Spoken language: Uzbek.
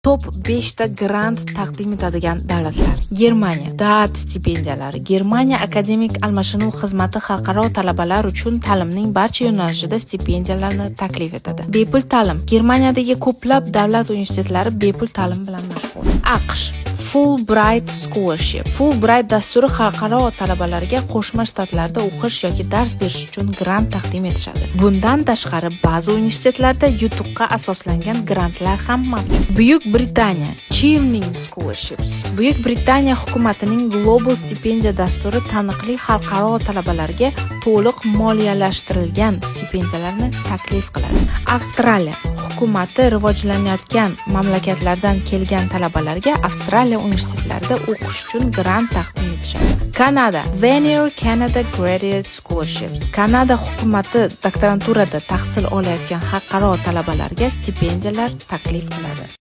Top 5 ta grant taqdim etadigan davlatlar. Germaniya. DAAD stipendiyalari. Germaniya akademik almashinuv xizmati xalqaro talabalar uchun ta'limning barcha yo'nalishida stipendiyalarni taklif etadi. Bepul ta'lim. Germaniyadagi ko'plab davlat universitetlari bepul ta'lim bilan mashg'ul. AQSh. Fulbright Scholarship. Fulbright dasturi xalqaro talabalarga Qo'shma Shtatlarda o'qish yoki dars berish uchun grant taqdim etishadi. Bundan tashqari, ba'zi universitetlarda yutuqqa asoslangan grantlar ham mavjud. Buyuk Britaniya. Chevening Scholarships. Buyuk Britaniya hukumatining Global stipendiya dasturi taniqli xalqaro talabalarga to'liq moliyalashtirilgan stipendiyalarni taklif qiladi. Avstraliya hukumati rivojlanayotgan mamlakatlardan kelgan talabalarga Avstraliya universitetlarida o'qish uchun grant taqdim etishadi. Kanada. Vanier Canada Graduate Scholarships. Kanada hukumati doktoranturada tahsil olayotgan xalqaro talabalarga stipendiyalar taklif qiladi.